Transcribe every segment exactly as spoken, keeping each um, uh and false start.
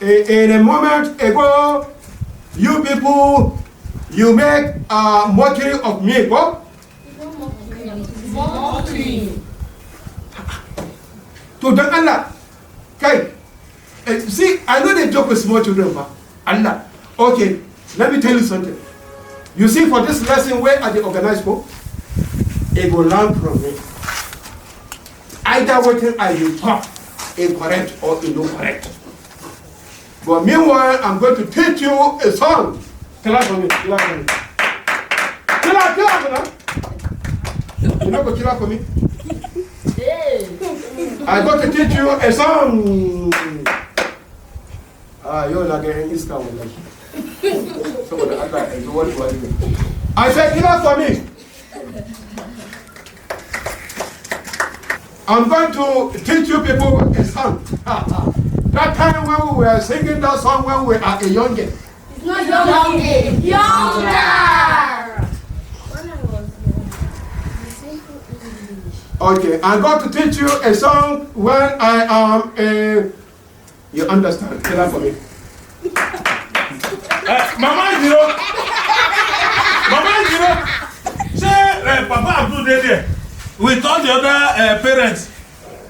In, in a moment ago, you people, you make a mockery of me. What? To don Allah, kai, eh, see, I know they joke with small children, but Allah. Okay, let me tell you something. You see, for this lesson where I dey organize for, it go learn from me. Either wetin I dey talk e correct or e no correct. But meanwhile, I'm going to teach you a song. Clap for me, clap for me. Clap, clap now. You no go clap for me? I go to teach you a song. Ah, yau na ga yan iska wallahi. Saboda Allah, yanzu wani wani ne. I said, clap for me. I'm going to teach you people a song. That time when we were singing that song when we are a young girl. It's not young girl. Younger. Okay, I'm going to teach you a song when I am a You understand? Tell her for me. Uh, Mama Jiro, Mama Jiro, say uh, Papa Abdul dey there with all the other uh, parents.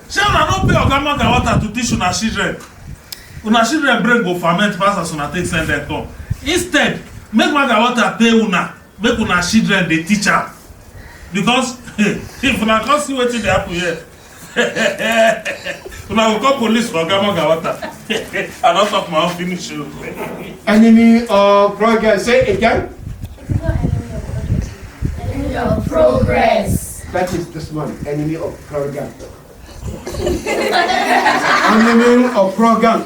Say una no pay Oga Magawata to teach una children. Una children brain go ferment pass as una take send them come. Instead, make Magawata pay una. Make una children dey teach am because if una come see wetin dey happen here una go call police for Oga Magawata. I don talk my own finish o. Enemy of progress. Say again. Enemy of progress. That is this one. Enemy of progress. Enemy of program.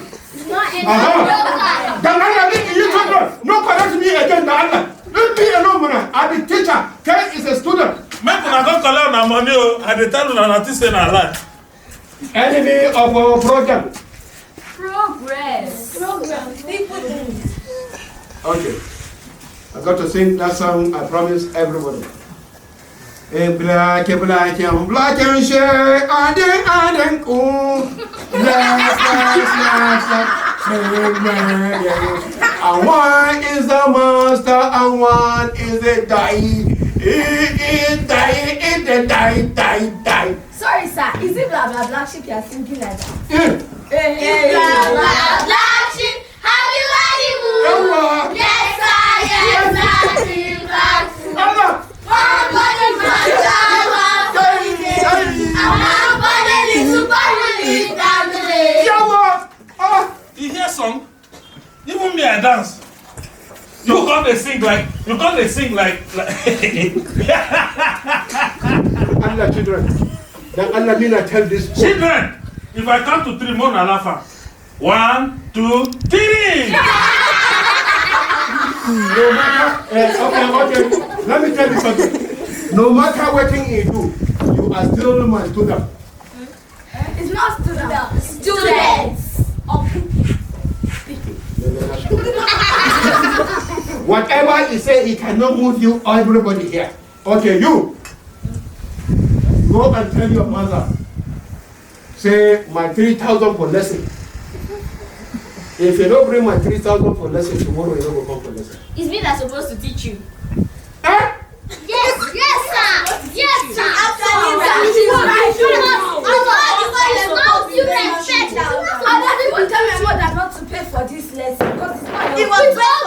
Uh-huh. Then I need you children. No correct me again, na Allah. Leave me alone, man. I be teacher. Kai is a student. Make una go collect una money o. I dey tell una na thing say na lie. Enemy of our program. Progress. Progress. People Okay. I got to sing that song I promised everybody. A black, a black, and black and share, and then, and then, oh. Bless, bless, bless, bless, sing, man, yeah. And one is the master, and one is the die. He is die, he is the die, die, die. Sorry, sir. Is it blah blah black sheep you are singing like that? Yeah. Hey, hey. Blah blah black sheep. Have you heard the moon? Yes, sir, yes, sir, the black moon. One body man, one body man, one body little body, little body. Yawa! Ah! You hear song? Even me, I dance. You come dey sing like you come dey sing like like. Allah children. Then Allah mean I tell this. Children, if I count to three, more na laugh am. One, two, three. No matter, eh, okay, okay. Let me tell you something. No matter wetin he do, you are still my student. It's not student. Students. Whatever he say, he cannot move you or everybody here. Okay, you. Go and tell your mother. Say my three thousand for lesson. If you don't bring my three thousand for lesson tomorrow, you don't go come for lesson. Is me that's supposed to teach you? Eh? Yes, yes, sir. Yes, sir. Absolutely. Other people tell my mother not to pay for this lesson because it's not. It was well